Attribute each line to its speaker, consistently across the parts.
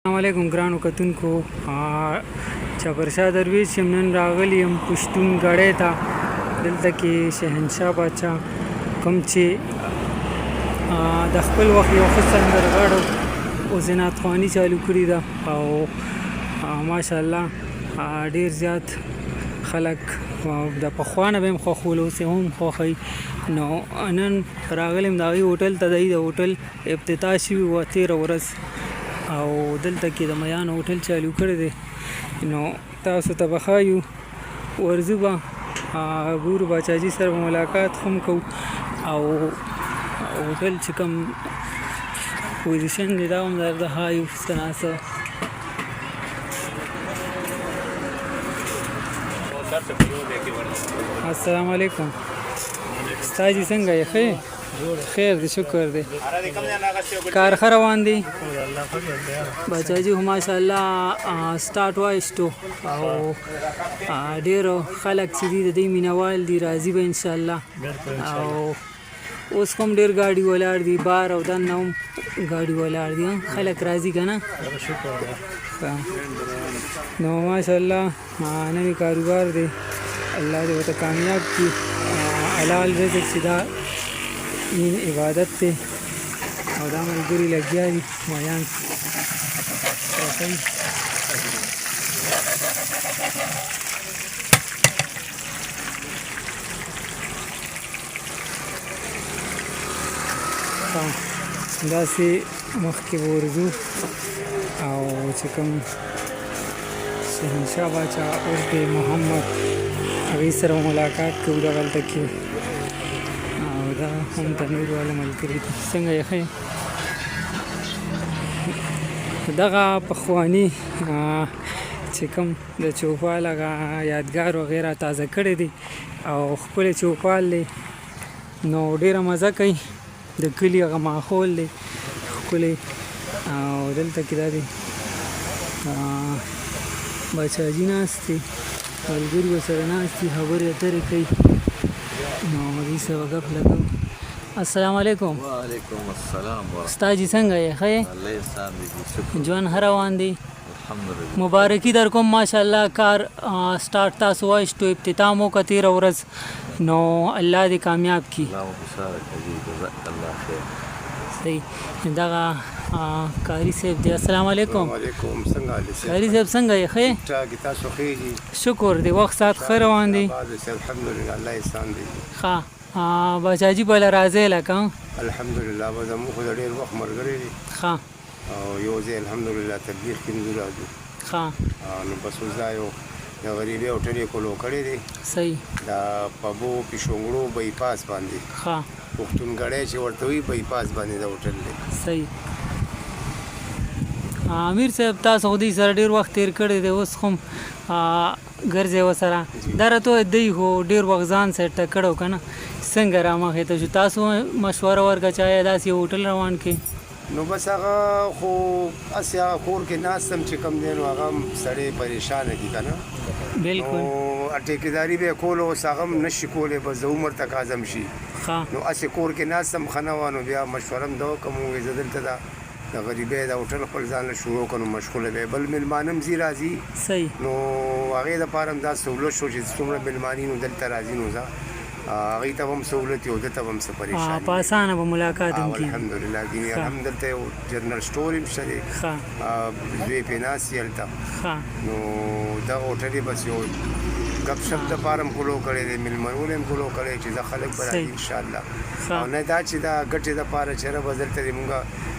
Speaker 1: السلام علیکم ګرانو کتونکو، چپرشاه درویش یم. نن راغلی یم پښتون ګړی ته. دلته کې شهنشاه باچا کوم چې د خپل وخت یو ښه سندرغاړو او زنات خواني چالو کړې ده او ماشاءالله ډیر زیات خلک د پخوا نه به هم خوښول، اوس یې هم خوښوي. نو نن راغلی یم د هغې هوټل ته. د هغې د هوټل افتتاح شوي وه تېره ورځ او دلته کې د میان هوټل چالو کړی دی. نو تاسو ته به ښایو، ورځو به ګورو، باچاجي سره به ملاقات هم کوو او هوټل چې کوم پوزیشن دی دا هم درته ښایو څه ناڅه. السلام علیکم استاد جی، څنګه یې؟ ښه یې؟ خیر دی، شکر دی. کار ښه روان دی بچا جی؟ ماشاءالله سٹارټ وایستو او ډیر خلک چې دي د دې مینوال دي، راځي به ان شاء الله. او اوس کوم ډیر گاډي ولاړ دي، بار او دننه هم گاډي ولاړ دي، خلک راځي که نه؟ نو ماشاءالله نوی کاروبار دی، الله دې ورته کامیاب کړي. حلال رزق چې دا مین عبادت دی. او دا ملګري لګیا دي میان پخوي. داسې مخکې به ورځو او چې کوم شهنشاه باچا عرف محمد هغې سره ملاقات کوو دغلته کې. او دا هم تنور والا ملګري دي. څنګه یې؟ ښه یې؟ دغه پخواني چې کوم د چوپال هغه یادګار وغیره تازه کړی دی او ښکلی چوپال دی، نو ډېره مزه کوي. د کلي هغه ماحول دی ښکلی. او دلته کې دا دی باچاجي ناست دی، ملګري ورسره ناست دي، خبرې اترې کوي. نو دوی سره به ګپ لګوو. السلام علیکم.
Speaker 2: وعلیکم السلام.
Speaker 1: استاد جی، څنګه یې؟ ښه یې؟
Speaker 2: الله احسان دی جی، شکر.
Speaker 1: ژوند ښه روان دی؟
Speaker 2: الحمدلله.
Speaker 1: مبارکي در کوم، ماشاءالله کار سٹارټ تاسو وایستو، افتتاح مو وکړه تېره ورځ، نو الله دې کامیاب کړي.
Speaker 2: الله مو خوشحاله کړه جی، جزاک الله خیر.
Speaker 1: صحیح. دغه قاري صاحب دی. السلام علیکم.
Speaker 3: وعلیکم، څنګه حال دی؟
Speaker 1: قاري صاحب، څنګه یې؟ ښه یې؟
Speaker 3: ټاک، تاسو ښه یې؟
Speaker 1: شکر دی، وخت ساعت ښه روان دی.
Speaker 3: الحمدلله، الله احسان دی.
Speaker 1: ښه، باچاجي بله راځی لکه؟
Speaker 3: الحمدلله، بس زموږ خو د ډېر وخت ملګری دی. او یو ځای الحمدلله تبلیغ کې موږ راځو. نو بس اوس دا یو د غریبۍ هوټل یې کولو کړی دی. دا پبو پیشونګړو بای پاس باندې، پښتونګړی چې ورته وایي، بای پاس باندې دا هوټل دی.
Speaker 1: صحیح. امیر صاحب، تاسو خو دوی سره ډېر وخت تېر کړی دی، اوس هم ګرځئ ورسره. دا راته ووایه، دوی خو ډېر وخت ځان سره کړی که نه، څنګه رامخې ته شو؟ تاسو مشوره ورکړه چې آیا داسې یو هوټل روان کړي؟
Speaker 3: نو بس هغه خو هسې هغه کور کې ناست هم چې کوم دی، نو هغه هم سړی پریشانه کړي که نه. نو ټیکهداري به یې کوله، اوس هغه هم نه شي کولی، بس د عمر تقاضا هم شي. نو هسې کور کې ناست هم ښه نه وه. نو بیا مشوره هم ده وکړه، مونږ ویل زه دلته دا د غریبۍ دا هوټل خپل ځان له شروع کړم، نو مشغوله به بل مېلمانه هم ځي راځي. نو هغې دپاره هم دا سهولت شو چې څومره مېلمانه نو دلته راځي، نو ځه هغوی ته به هم سهولت وي او ده ته به هم څه پریشاني
Speaker 1: په اسانه به ملاقات هم کېږي.
Speaker 3: الحمدلله ګینې الحمد دلته یو جنرل سټور هم شته دی، زوی پې ناست وي هلته. نو دغه هوټل یې بس یو ګپ شپ دپاره هم کولو کړی دی، مېلمنو له هم کولو کړی چې ځه خلک به راځي انشاءالله. او نه دا چې دا ګټې دپاره چې یاره بس دلته دې مونږ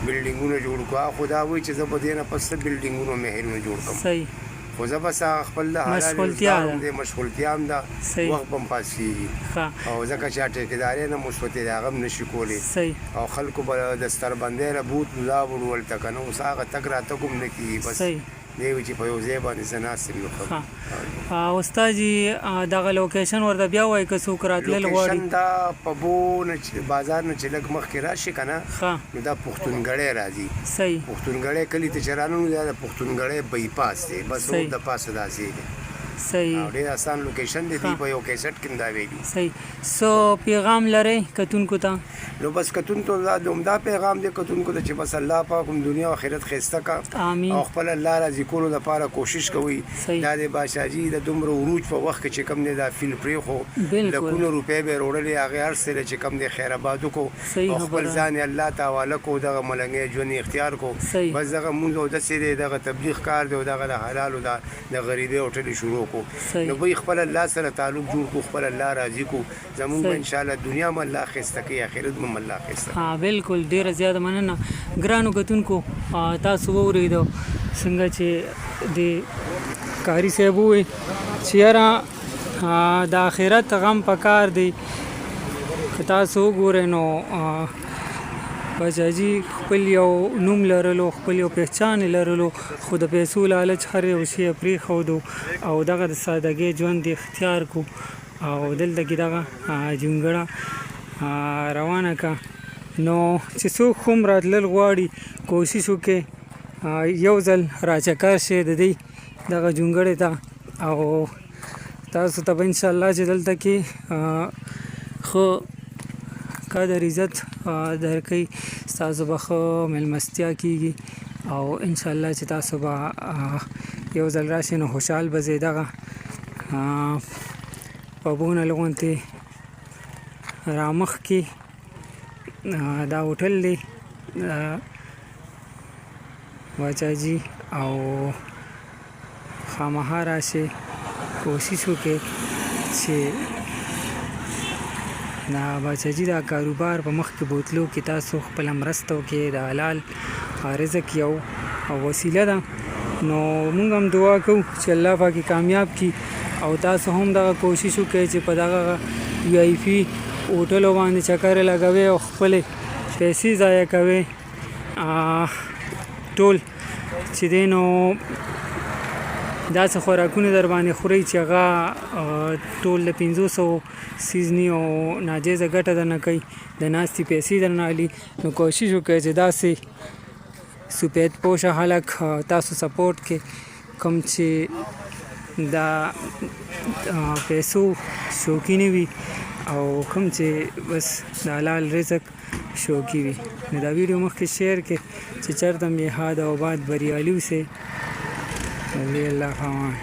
Speaker 3: بلډینګونه جوړ کړو، خو دا وایي چې زه به دې نه پس څه بلډینګونو محلونه جوړ کړم، خو زه بس هغه خپل د حلال روزګار هم دی، مشغولتیا هم ده، وخت به هم پاس کېږي. او ځکه چې ټیکهدارۍ نه مو سوتې دی، هغه هم نه شي کولی. او خلکو به د ستربندۍ له بوتلو لا وړو هلته که نه، اوس هغه تګ راتګ هم نه کېږي. بس دی وي چې په یو ځای باندې زه ناست یم نو ښه.
Speaker 1: استاد جی، دغه لوکیشن ورته بیا وایي که څوک راتلل غواړي.
Speaker 3: لوکیشن دا پبو نه بازار نه چې لږ مخکې راشي که نه، نو دا پښتونګړی راځي. پښتونګړی کلي ته چې راننوځي، دا د پښتونګړی بای پاس دی، بس روډ د پاسه داسې دی.
Speaker 1: صحیح.
Speaker 3: او ډېر اسان لوکیشن دی، دی په یو کیسټ کې هم دا ویلي.
Speaker 1: صحیح. څه پیغام لرئ کتونکو ته؟
Speaker 3: نو بس کتونکو ته همدا پیغام دی کتونکو ته چې بس الله پاک هم دنیا او آخرت ښایسته کا.
Speaker 1: آمین.
Speaker 3: او خپل الله راضي کولو لپاره کوشش کوئ.
Speaker 1: صحیح.
Speaker 3: دا د بادشاه جي د دومره عروج په وخت کې چې کوم دی دا فیل پرېښو،
Speaker 1: بالکل.
Speaker 3: لکونو روپۍ به یې روړلې، هغې هر څه له چې کوم دی خیر آباد وکړو
Speaker 1: صحیح
Speaker 3: او خپل
Speaker 1: خبره.
Speaker 3: ځان یې الله ته حواله کړو، دغه ملنګی ژوند یې اختیار کړو.
Speaker 1: صحیح.
Speaker 3: بس دغه مونځ اودس یې دی، دغه تبلیغ کار دی او دغه د حلالو د غریبۍ هوټل یې شروع کړو.
Speaker 1: صحیح.
Speaker 3: نو به خپل الله سره تعلق جوړ کړو، خپل الله راضي کړو، زمونږ به
Speaker 1: صحیح.
Speaker 3: ان شاء الله دنیا هم الله ښایسته کوي، آخرت به هم الله ښایسته کوي.
Speaker 1: ها بالکل، ډیره زیاته مننه ګرانو کتونکو. تاسو واورېدو څنګه چې د قاري صاحب وویل چې یاره د آخرت غم پکار دی. که تاسو وګورئ نو باچاجي خپل یو نوم لرلو، خپل یو پهچان یې لرلو، خو د پیسو لالچ هر یو شی یې پرېښودو او دغه د سادګۍ ژوند یې اختیار کو او دلته کې دغه جونګړه روانه که. نو چې څوک هم راتلل غواړي کوشش وکړي یو ځل راچکر شي د دې دغه جونګړې ته، او تاسو ته به انشاءالله چې دلته کې ښه قدر عزت درکوي، ستاسو به ښه مېلمستیا کېږي او انشاءالله چې تاسو به یو ځل راشئ نو خوشحال به ځئ. دغه پبونه لغونتې رامخکې دا هوټل دی باچاجي، او خامخا راشئ، کوشش وکړئ چې دا باچاجي دا کاروبار په مخ کې بوتلو کې تاسو خپله مرسته وکړئ. د حلال رزق یو وسیله ده. نو موږ هم دعا کوو چې الله پاک یې کامیاب کړي، او تاسو هم دغه کوشش وکړئ چې په دغه وي آی پي هوټلو باندې چکر لګوئ او خپلې پیسې ضایع کوئ. ټول چې دی نو داسې خوراکونه در باندې خورئ چې هغه ټول د 500 څیز نی او ناجایزه ګټه درنه کوي، د ناستې پیسې درنه اخلي. نو کوشش وکړئ چې داسې سفید پوشه خلک تاسو سپورټ کړئ کوم چې دا پیسو شوقي نه وي او کوم چې بس د حلال رزق شوقي وي. نو دا ویډیو مخکې شیر کړئ چې چېرته هم یې ښاد او آباد بریالي اوسئ. الله فامان.